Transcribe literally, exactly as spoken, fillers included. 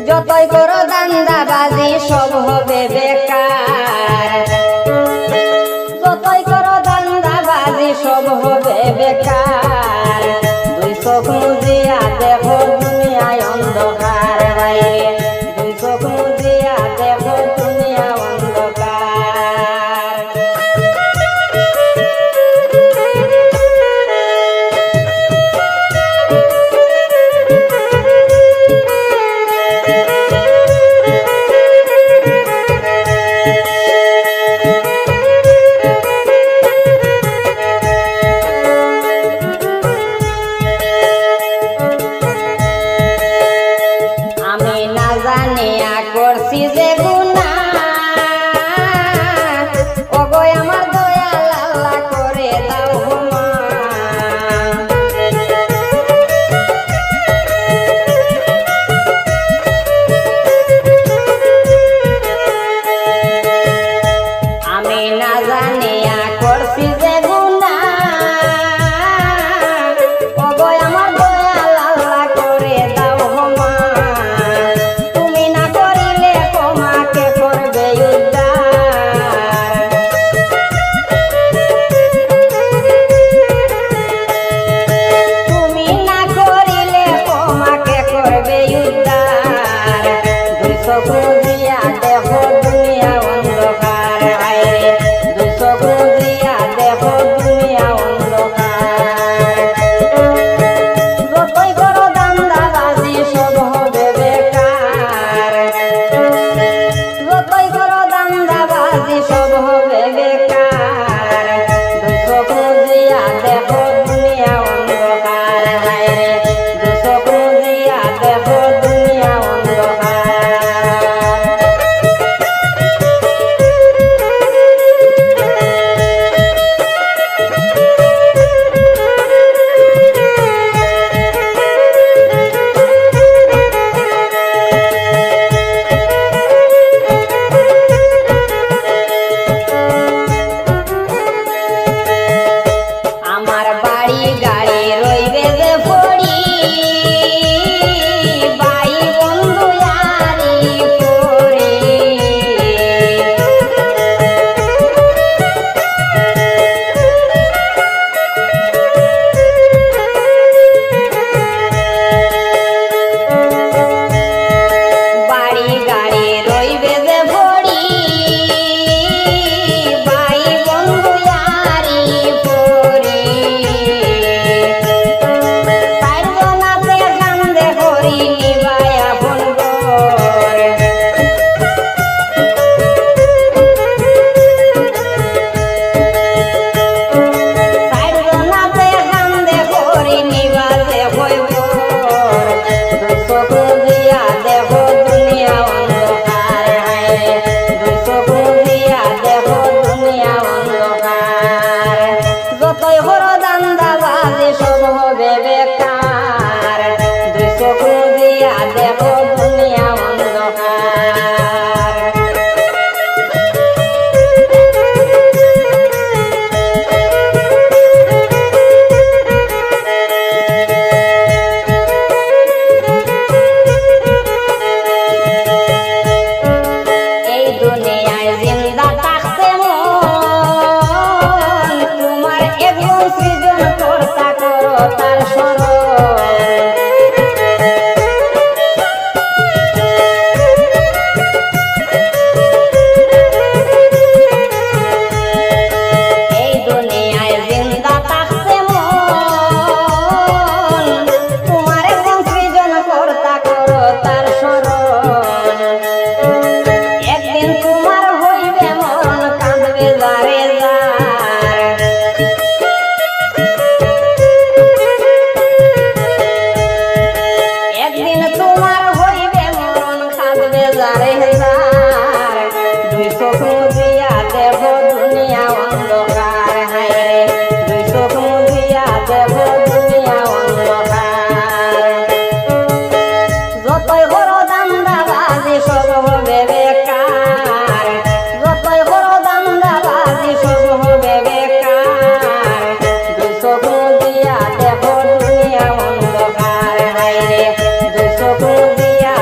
যতই করো ধান্দাবাজি সব হবে বেকার, যতই করো ধান্দাবাজি সব হবে বেকার। দুই চোখ মুজিয়া দেখো দুনিয়ায় অন্ধকার, হায়রে। দুই চোখ মুজিয়া দেখো দুনিয়া অন্ধকার। আমি না জানিয়া করছি যে গুনাহ, ওগো আমার দয়াল আল্লাহ করে দাও ক্ষমা। আমি না জানিয়া করছি যে গুনাহ, ওগো আমার দয়াল আল্লাহ করে দাও ক্ষমা। তুমি না করিলে ক্ষমা কে করবে উদ্ধার? তুমি না করিলে ক্ষমা কে করবে উদ্ধার? দুই চোখ মুজিয়া দেখো দুনিয়া অন্ধকার, হায়রে। দুই চোখ মুজিয়া দেখো দুনিয়া অন্ধকার। যতই করো ধান্দাবাজি সব হবে বেকার, যতই করো ধান্দাবাজি সব হবে বেকার। দুই চোখ মুজিয়া দেখো দুনিয়া অন্ধকার, হায়রে। দুই চোখ মুজিয়া দেখো দুনিয়া অন্ধকার। আমার বাড়ি গাড়ি রইবে যে পড়ি, ভাই বন্ধু আরি পড়ি। বাড়ি গাড়ি রইবে যে পড়ি, ভাই বন্ধু আরি পড়ি। চাইরজনাতে কান্দে করি নিবায় আপন ঘর। চাইরজনাতে কান্দে করি নিবা যে কই ঘর। দুই চোখ মুজিয়া দেখো দুনিয়া অন্ধকার, হায়রে। দুই চোখ মুজিয়া দেখো দুনিয়া অন্ধকার। যতই করো ধান্দাবাজি সব হবে বেকার। দুই চোখ মুজিয়া দেখো দুনিয়া অন্ধকার। এই দুনিয়ায় জিন্দা থাকতে মন, তোমার একজন সৃজন কর্তা করো তার স্মরণ। এই দুনিয়ায় জিন্দা থাকতে মন, তোমার একজন সৃজন কর্তা করো তার স্মরণ। একদিন তোমার হইবে মরণ, কাঁদবে যারে যার। একদিন তোমার হইবে মরণ, কাঁদবে যারে যার। দুই চোখ মুজিয়া দেখো দুনিয়া অন্ধকার, হায়রে। দুই চোখ মুজিয়া দেখো দুনিয়া অন্ধকার। যতই করো ধান্দাবাজি সব হবে বেকার, যতই করো ধান্দাবাজি সব হবে বেকার। দুই চোখ মুজিয়া দেখো দুনিয়া অন্ধকার, হায়রে। দুই চোখ মুজিয়া